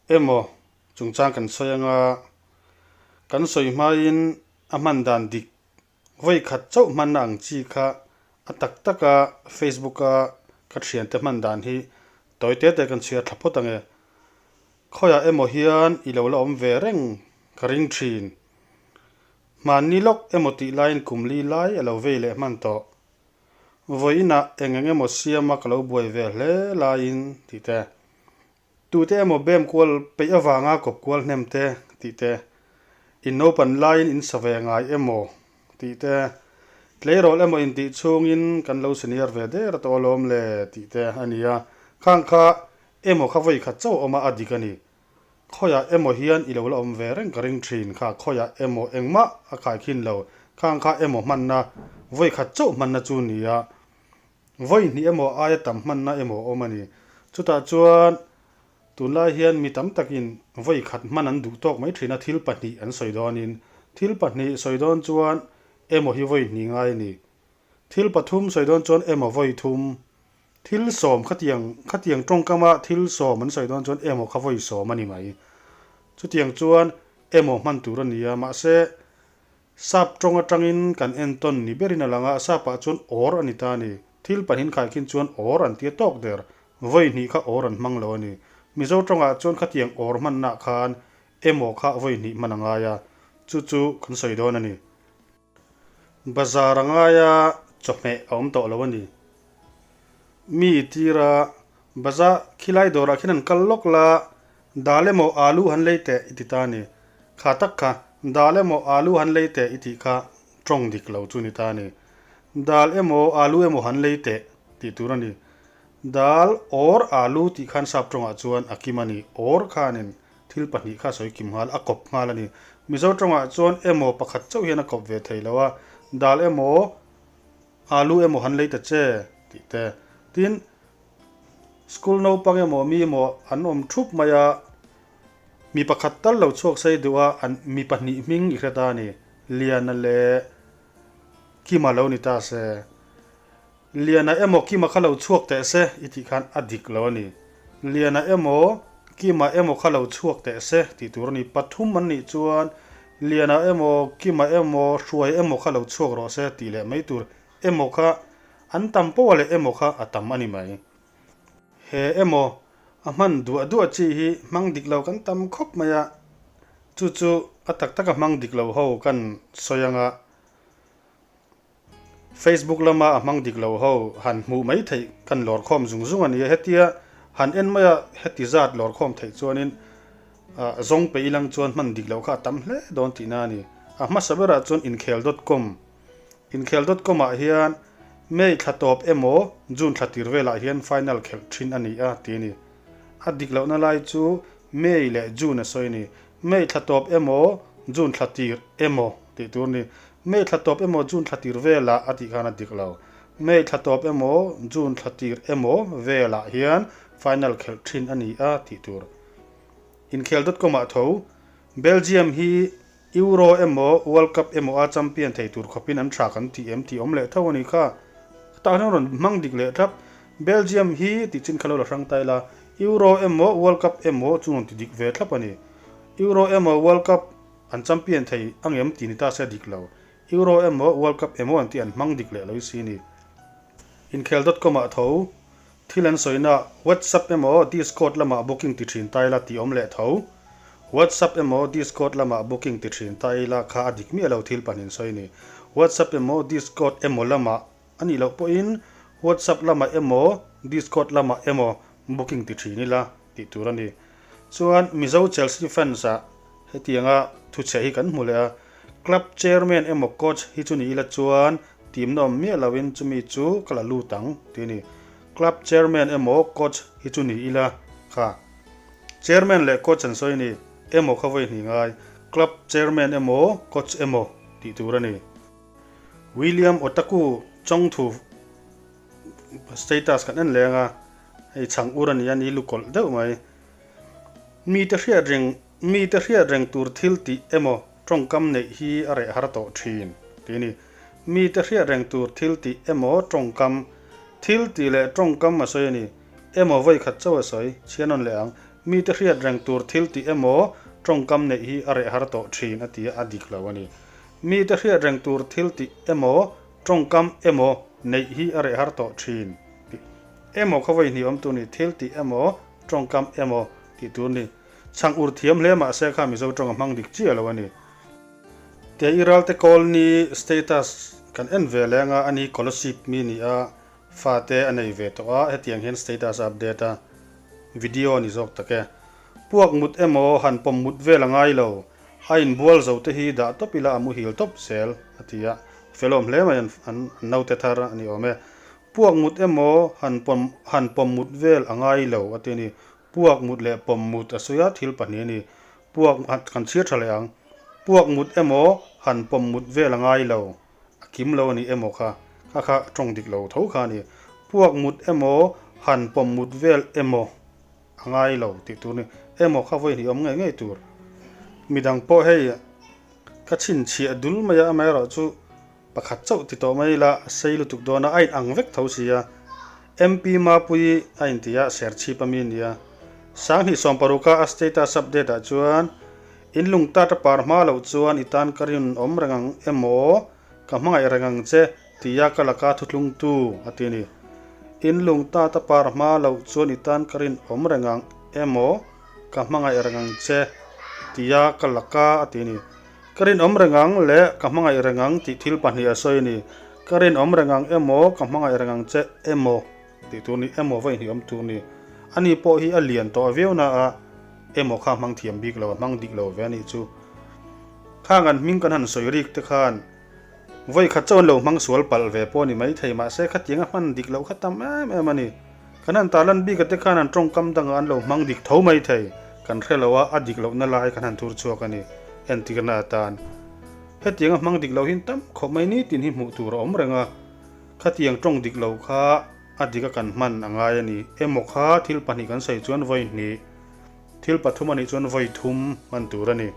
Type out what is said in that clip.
Emaw chungchang kan sawi anga kan sawi hmain a hman dan dik vawi khat chauh hmanna ang chi kha a tak taka Facebook-a ka thiante hman dan hi tawi te te kan chhiar thla phawt ang e. Khawiah emaw hian i lo la awm ve reng ka ring thin. Hmanni lawk emaw tih laiin kum li lai a lo vei leh hman tawh. Vawiinah eng eng emaw siama ka lo buai ve hle laiin tih te. Tute emaw bem kual peih avanga kawp kual hnem te tih te, in naupan laiin in sa ve ngai emaw tih te, tleirawl emaw intih chhungin kan lo senior ve der tawh alawm le tih te a ni a. Khang kha emaw kha vawi khat chauh a awm a, a dik a ni. Khawiah emaw hian i lo la awm ve reng ka ring thin kha, khawiah emaw engmah a khaikhin lo, khang kha emaw hmanna vawi khat chauh hmanna chu ni a. Vawi hnih emaw aia tam hmanna emaw a awm a ni. Chutah chuan tunlai hian mi tam takin vawi khat hman an duh tawk mai thin a, thil pahnih an sawi dawnin. Thil pahnih sawi dawn chuan emaw hi vawi hnih ngai a ni. Thil pathum sawi dawn chuan emaw vawi thum. Thil sawm khatiang khatiang tawngkama thil sawm an sawi dawn chuan emaw kha vawi sawm a ni mai. Chutiang chuan emaw hman tur a ni a, mahse Sap tawng atangin kan entawn ni berin a lang a, Sapah chuan awr a ni ta a ni. Thil pahnin khaikhin chuan awr an tia tawk der. Vawi hnih kha awr an hmang lo a ni. Mizo tawngah chuan khatiang awr hmanna khan emaw kha vawi hnih hman a ngai a, chu chu kan sawi dawn a ni. Bazar a ngai a, chawhmeh a awm tawh lo a ni. Mi tira bazar khilai dawrah khian an kal lawk la, Dal emaw alu han lei teh i ti ta a ni. Kha tak kha, dal emaw alu han lei teh i tih kha tawng dik lo chu ni ta a ni. Dal emaw alu emaw han lei teh tih tur a ni. Dal or alu tih khan sap tawngah chuan a kim a ni. Or khanin thil pahnih kha a sawi kim nghal, a kawp nghal a ni. Mizo tawngah chuan emaw pakhat chauh hian a kawp ve thei lo a, dal emaw alu emaw han lei ta che tih te. Tin, School naupang emaw mi emaw an awm thup mai a, mi pakhat tal lo chhuak sei duh a, an mi pahnih hming i hre ta a ni, Liana leh Kima lo ni ta se. Liana emaw Kima kha lo chhuak teh se i tih khan a dik lo a ni. Liana emaw Kima emaw kha lo chhuak teh se tih tur a ni. Pathum an nih chuan Liana emaw Kima emaw Hruai emaw kha lo chhuak rawh se tih leh mai tur emaw kha An tam pawh leh emaw kha a tam a ni mai. He emaw a hman duah duah chi hi hmang dik lo kan tam khawp mai a, chu chu a tak taka hmang dik lo ho kan sawi ang a, Facebook lama a hmang dik lo ho han hmuh mai theih kan lawr khawm zung zung a ni a, hetia han en maia heti zat lawr khawm theih chuanin zawng pe ilang chuan hman dik loh kha a tam hle dawn tihna a ni. A hmasa berah chuan inkhel dot com Inkhel dot com ah hian May thla tawp emaw June thla tir velah hian final khelh thin a ni a ti a ni. A dik lohna lai chu May leh June a sawi a ni. May thla tawp emaw June thla tir emaw tih tur a ni. May thla tawp emaw June thla tir velah a tih khan a dik lo. May thla tawp emaw June thla tir emaw velah hian final khelh thin a ni a tih tur. Inkhel dot com ah tho Belgium hi Euro emaw World Cup emaw a champion thei tur khawpin an tha kan ti em tih awm leh tho a ni kha. Tah hian rawn hmang dik leh thlap. Belgium hi tih chin kha lo la hrang ta ila, Euro emaw World Cup emaw chu rawn ti dik ve thlap a ni. Euro emaw World Cup an champion thei angem tih ni ta se a dik lo. Euro emaw World Cup emaw an tih an hmang dik leh lo i si ni. Inkhel dot com ah tho Thil an sawina WhatsApp emaw Discord lamah booking ti thin ta ila tih awm leh tho. WhatsApp emaw Discord lamah booking ti thin ta ila kha a dik miah lo thil pahnih sawi a ni. WhatsApp emaw Discord emaw lamah a nih loh pawhin WhatsApp lamah emaw Discord lamah emaw booking ti thin ila tih tur a ni. Chuan Mizo Chelsea fans ah hetianga thuchhe hi kan hmu leh a, Club chairman emaw coach hi chu ni ila chuan team na awm miah loin chumi chu ka la lut ang tih a ni. Club chairman emaw coach hi chu ni ila kha chairman leh coach an sawi a ni emaw kha vawi hnih ngai club chairman emaw coach emaw tih tur a ni. William Otaku Chongthu status kan en leng a, hei chhang ur a ni a ni lu kawlh deuh mai. Mite hriat reng Mite hriat reng tur thil tih emaw tawngkam neih hi a reh har tawh thin, tih a ni. Mite hriat reng tur thil tih emaw tawngkam, thil tih leh tawngkam a sawi a ni. Emaw vawi khat chauh a sawi, chhiar nawn leh ang. Mite hriat reng tur thil tih emaw tawngkam neih hi a reh har tawh thin a ti a, a dik lo a ni. Mite hriat reng tur thil tih emaw tawngkam emaw neih hi a reh har tawh thin tih emaw kha vawi hnih awm tur ni, thil tih emaw tawngkam emaw tih tur ni. Chhang ur thiam hle mahse kha Mizo tawng a hmang dik chiah lo a ni. Tia Iralte Colony status kan en ve leng a, ani Kolasib mi ni a, fate a nei ve tawh a, hetiang hian status a update a, video a ni zawk tak e. Puak mut emaw han pawm mut vel a ngai lo, a inbual zo te hi dah tawp ila a muhil tawp zel a ti a, felawm hle mai an naute thar a ni awm e. Puak mut emaw han pawm han pawm mut vel a ngai lo a ti a ni. Puak mut leh pawm mut a sawi a, thil pahnih a ni. Puak kan chhir tha leh ang. Puak mut emaw han pawm mut vel a ngai lo, a kim lo a ni emaw kha, kha kha tawng dik lo tho kha a ni. Puak mut emaw han pawm mut vel emaw a ngai lo tih tur a ni. Emaw kha vawi hnih awm ngei ngei tur. Midang pawh hei ka chhinchhiah dul mai a, amaherawhchu Pakhat chauh ti tawh mai ila a sei lutuk dawn a, a in ang vek tho si a. MP Mapuii a inti a, Serchhip a mi a ni a. Sanghnih sawmparuka a status update ah chuan, In lung tat a par hma loh chuan i tan ka rinawm reng ang emaw, ka hmangaih reng ang che tia ka laka thuthlungtu a ti a ni. In lung tat a par hma loh chuan i tan ka rinawm reng ang emaw, ka hmangaih reng ang che tia ka laka a ti a ni. Ka rinawm reng ang leh ka hmangaih reng ang tih thil pahnih a sawi a ni. Ka rinawm reng ang emaw, ka hmangaih reng ang che emaw tih tur ni, emaw va inhniawm tur ni. Ani pawh hi a lian tawh viau na a, emaw kha hmang thiam bik lo, a hmang dik lo ve a nih chu. Khang an hming kan han sawi rik te khan vawi khat chauh an lo hmang sual palh ve pawh a ni maithei, mahse khatiang a hman dik loh kha tam em em a ni. Kan han tarlan bik a te khan an tawngkam dangah an lo hmang dik tho mai thei. Kan hre lo a, a dik lohna lai kan han thur chhuak a ni. Entirna atan. Hetiang a hmang dik lo hin tam khawp mai nitin hi hmuh tur a awm reng a. Khatiang tawng dik lo kha a dik a kan hman a ngai a ni. Emaw kha thil pahnih kan sawi chuan vawi hnih, thil pathum a nih chuan vawi thum hman tur a ni.